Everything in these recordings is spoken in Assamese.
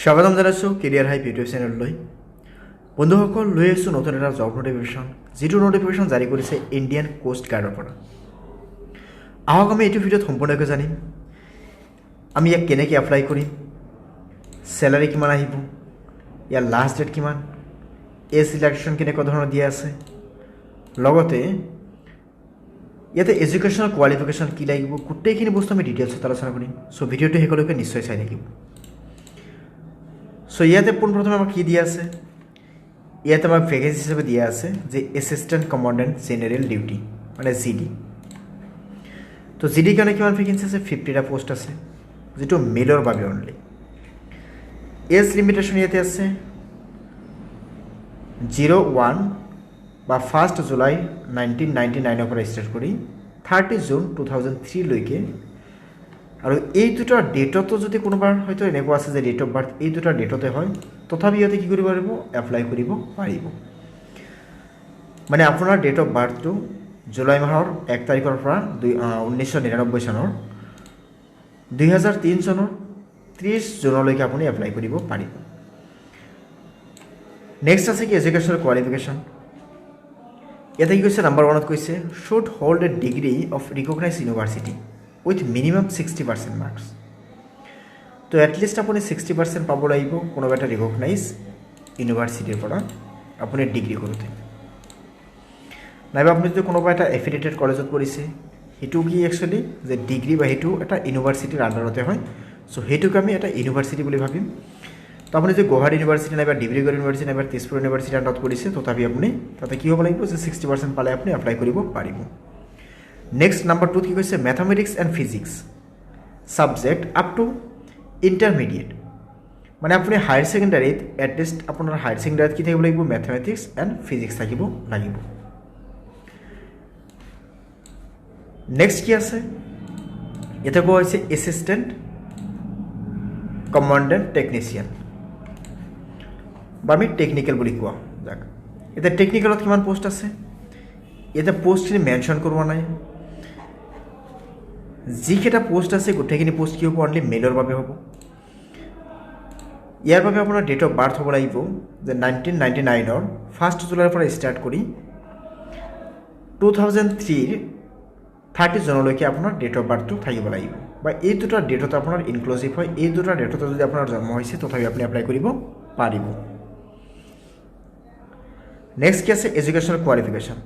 স্বাগতম জনাইছোঁ কেৰিয়াৰ হাইপ ইউটিউব চেনেললৈ। বন্ধুসকল, লৈ আহিছোঁ নতুন এটা জব নটিফিকেশ্যন, যিটো নটিফিকেশ্যন জাৰি কৰিছে ইণ্ডিয়ান কোষ্ট গাৰ্ডৰ পৰা। আহক, আমি এইটো ভিডিঅ'ত সম্পূৰ্ণকৈ জানিম আমি ইয়াক কেনেকৈ এপ্লাই কৰিম, চেলাৰী কিমান আহিব, ইয়াৰ লাষ্ট ডেট কিমান, এজ ৰিলেক্সেশ্যন কেনেকুৱা ধৰণৰ দিয়া আছে, লগতে ইয়াতে এডুকেশ্যনেল কোৱালিফিকেশ্যন কি লাগিব, গোটেইখিনি বস্তু আমি ডিটেইলছত আলোচনা কৰিম। চ' ভিডিঅ'টো শেষলৈকে নিশ্চয় চাই থাকিব। চ' ইয়াতে পোনপ্ৰথমে আমাক কি দিয়া আছে? ইয়াতে আমাক ভেকেঞ্চি হিচাপে দিয়া আছে যে এছিষ্টেণ্ট কমাণ্ডেণ্ট জেনেৰেল ডিউটি, মানে জি ডি। তো জি ডিৰ কাৰণে কিমান ভেকেঞ্চি আছে? 50টা পষ্ট আছে, যিটো মেলৰ বাবে অনলি। এজ লিমিটেশ্যন ইয়াতে আছে 01 বা 1 জুলাই 1999ৰ পৰা ষ্টাৰ্ট কৰি 30 জুন 2003লৈকে। আৰু এই দুটা ডেটতো যদি কোনোবাৰ হয়তো এনেকুৱা আছে যে ডেট অফ বাৰ্থ এই দুটা ডেটতে হয়, তথাপি সিহঁতে কি কৰিব পাৰিব? এপ্লাই কৰিব পাৰিব। মানে আপোনাৰ ডেট অফ বাৰ্থটো জুলাই মাহৰ 1 তাৰিখৰ পৰা 1999 চনৰ 2003 চনৰ 30 জুনলৈকে আপুনি এপ্লাই কৰিব পাৰিব। নেক্সট আছে কি? Educational qualification. ইয়াতে কি কৈছে? নাম্বাৰ ওৱানত কৈছে, should hold a degree of recognise university with minimum 60% marks। তো এটলিষ্ট আপুনি 60% পাব লাগিব কোনোবা এটা ৰিকগনাইজ ইউনিভাৰ্চিটিৰ পৰা আপুনি ডিগ্ৰী কৰোঁতে। নাইবা আপুনি যদি কোনোবা এটা এফিলিয়েটেড কলেজত পঢ়িছে, সেইটো কি একচুৱেলি যে ডিগ্ৰী বা সেইটো এটা ইউনিভাৰ্চিটিৰ আণ্ডাৰতে হয়। চ' সেইটোক আমি এটা ইউনিভাৰ্চিটি বুলি ভাবিম। তো আপুনি যদি গুৱাহাটী ইউনিভাৰ্চিটি নাইবা ডিব্ৰুগড় ইউনিভাৰ্চিটি নাইবা তেজপুৰ ইউনিভাৰ্চিটিৰ আণ্ডাৰত পঢ়িছে, তথাপি আপুনি তাতে কি হ'ব লাগিব যে 60% পালে আপুনি এপ্লাই কৰিব পাৰিব। নেক্সট নাম্বাৰ টুত কি কৈছে? Mathematics and physics subject up to intermediate। মানে আপুনি হায়াৰ ছেকেণ্ডাৰীত, এটলিষ্ট আপোনাৰ হায়াৰ ছেকেণ্ডাৰীত কি থাকিব লাগিব? মেথমেটিক্স এণ্ড ফিজিক্স থাকিব লাগিব। নেক্সট কি আছে? ইয়াতে কোৱা হৈছে এছিষ্টেণ্ট কমাণ্ডেণ্ট টেকনিচিয়ান বা আমি টেকনিকেল বুলি কোৱা যাক। এতিয়া টেকনিকেলত কিমান পষ্ট আছে? ইয়াতে পষ্টখিনি মেনশ্যন কৰোৱা নাই। যিকেইটা পষ্ট আছে, গোটেইখিনি পষ্ট কি হ'ব? অনলি মেলৰ বাবে হ'ব। ইয়াৰ বাবে আপোনাৰ ডেট অফ বাৰ্থ হ'ব লাগিব যে 1999ৰ 1 জুলাইৰ পৰা ষ্টাৰ্ট কৰি 2003ৰ 30 জুনলৈকে আপোনাৰ ডেট অফ বাৰ্থটো থাকিব লাগিব বা এই দুটা ডেটত আপোনাৰ ইনক্লুচিভ হয়। এই দুটা ডেটতে যদি আপোনাৰ জন্ম হৈছে, তথাপি আপুনি এপ্লাই কৰিব পাৰিব। নেক্সট কি আছে? এডুকেশ্যনেল কোৱালিফিকেশ্যন,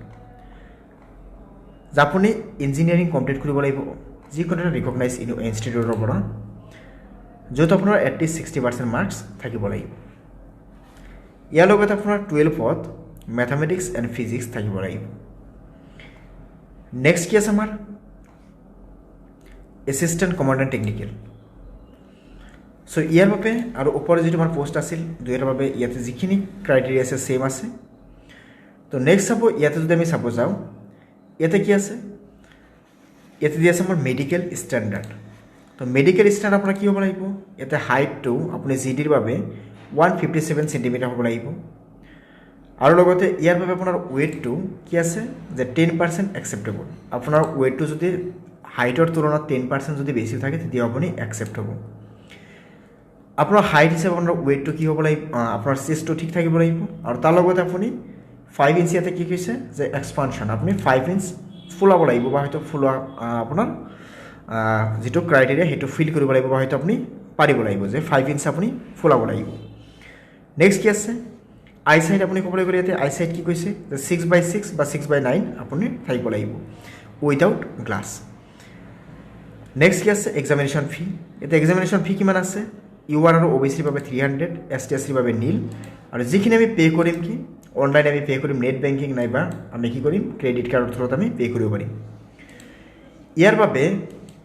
যে আপুনি ইঞ্জিনিয়াৰিং কমপ্লিট কৰিব লাগিব যিকোনো এটা ৰিকগনাইজ ইনষ্টিটিউটৰ পৰা, য'ত আপোনাৰ এটলিষ্ট 60% মাৰ্কছ থাকিব লাগিব। ইয়াৰ লগতে আপোনাৰ 12ত মেথামেটিক্স এণ্ড ফিজিক্স থাকিব লাগিব। নেক্সট কি আছে আমাৰ? Assistant commandant technical. চ' ইয়াৰ বাবে আৰু ওপৰত যিটো আমাৰ পষ্ট আছিল, দুয়োটাৰ বাবে ইয়াতে যিখিনি ক্ৰাইটেৰিয়া আছে, ছেইম আছে। তো নেক্সট চাব, ইয়াতে যদি আমি চাব যাওঁ, ইয়াতে কি আছে? ইয়াতে দি আছে আমাৰ মেডিকেল ষ্টেণ্ডাৰ্ড। তো মেডিকেল ষ্টেণ্ডাৰ্ড আপোনাৰ কি হ'ব লাগিব? ইয়াতে হাইটটো আপুনি জি ডিৰ বাবে 157 চেণ্টিমিটাৰ হ'ব লাগিব। আৰু লগতে ইয়াৰ বাবে আপোনাৰ ৱেইটটো কি আছে যে 10% একচেপ্টেবল। আপোনাৰ ৱেইটটো যদি হাইটৰ তুলনাত 10% যদি বেছি থাকে, তেতিয়া আপুনি একচেপ্ট হ'ব। আপোনাৰ হাইট হিচাপে আপোনাৰ ৱেইটটো কি হ'ব লাগিব? আপোনাৰ চেষ্টটো ঠিক থাকিব লাগিব। আৰু তাৰ লগতে আপুনি 5 ইঞ্চ, ইয়াতে কি কৈছে যে এক্সপানশ্যন, আপুনি 5 ইঞ্চ ফুলাব লাগিব বা হয়তো ফুলোৱা আপোনাৰ যিটো ক্ৰাইটেৰিয়া, সেইটো ফিল কৰিব লাগিব বা হয়তো আপুনি পাৰিব লাগিব যে 5 ইঞ্চ আপুনি ফুলাব লাগিব। নেক্সট কি আছে? আই চাইট। আপুনি ক'বলৈ গ'লে ইয়াতে আই চাইট কি কৈছে যে 6/6 বা 6/9 আপুনি থাকিব লাগিব উইদাউট গ্লাছ। নেক্সট কি আছে? এক্সামিনেশ্যন ফি। এতিয়া এক্সামিনেশ্যন ফি কিমান আছে? ইউ আৰ আৰু অ' বি চিৰ বাবে 300, এছ টি, এছ চিৰ বাবে নীল। আৰু যিখিনি আমি পে' কৰিম কি অনলাইন আমি পে' কৰিম, নেট বেংকিং নাইবা আমি কি কৰিম, ক্ৰেডিট কাৰ্ডৰ থ্ৰুত আমি পে' কৰিব পাৰিম। ইয়াৰ বাবে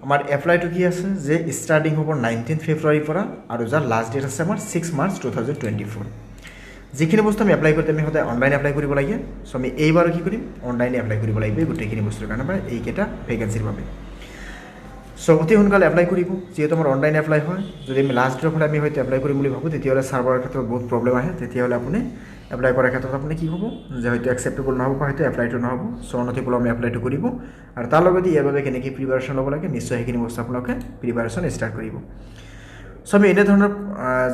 আমাৰ এপ্লাইটো কি আছে যে ষ্টাৰ্টিং হ'ব 19 ফেব্ৰুৱাৰীৰ পৰা আৰু যাৰ লাষ্ট ডেট আছে আমাৰ 6 মাৰ্চ 2024। যিখিনি বস্তু আমি এপ্লাই কৰোঁতে আমি সদায় অনলাইন এপ্লাই কৰিব লাগে। চ' আমি এইবাৰো কি কৰিম? অনলাইনে এপ্লাই কৰিব লাগিব এই গোটেইখিনি বস্তুৰ কাৰণে বা এইকেইটা ভেকেঞ্চিৰ বাবে। চ' অতি সোনকালে এপ্লাই কৰিব, যিহেতু আমাৰ অনলাইন এপ্লাই হয়। যদি আমি লাষ্ট ডেটৰ ফালে আমি হয়তো এপ্লাই কৰিম বুলি ভাবোঁ, তেতিয়াহ'লে ছাৰ্ভাৰৰ ক্ষেত্ৰত বহুত প্ৰব্লেম আহে। তেতিয়াহ'লে আপুনি এপ্লাই কৰাৰ ক্ষেত্ৰত আপুনি কি হ'ব যে হয়তো একচেপ্টেবল নহ'ব বা হয়তো এপ্লাইটো নহ'ব। চ' অনতিপলমে আমি এপ্লাইটো কৰিব আৰু তাৰ লগতে ইয়াৰ বাবে কেনেকৈ প্ৰিপাৰেশ্যন ল'ব লাগে, নিশ্চয় সেইখিনি বস্তু আপোনালোকে প্ৰিপাৰেশ্যন ষ্টাৰ্ট কৰিব। চ' আমি এনেধৰণৰ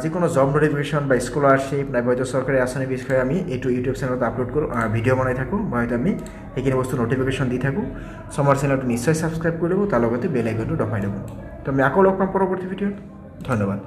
যিকোনো জব নটিফিকেশ্যন বা স্কলাৰশ্বিপ নাইবা হয়তো চৰকাৰী আঁচনিৰ বিষয়ে আমি এইটো ইউটিউব চেনেলত আপলোড কৰোঁ, ভিডিঅ' বনাই থাকোঁ বা হয়তো আমি সেইখিনি বস্তু নটিফিকেশ্যন দি থাকোঁ। চ' আমাৰ চেনেলটো নিশ্চয় ছাবস্ক্ৰাইব কৰি ল'ব, তাৰ লগতে বেল আইকনটো দবাই ল'ব। তো আমি আকৌ লগ পাম পৰৱৰ্তী ভিডিঅ'ত। ধন্যবাদ।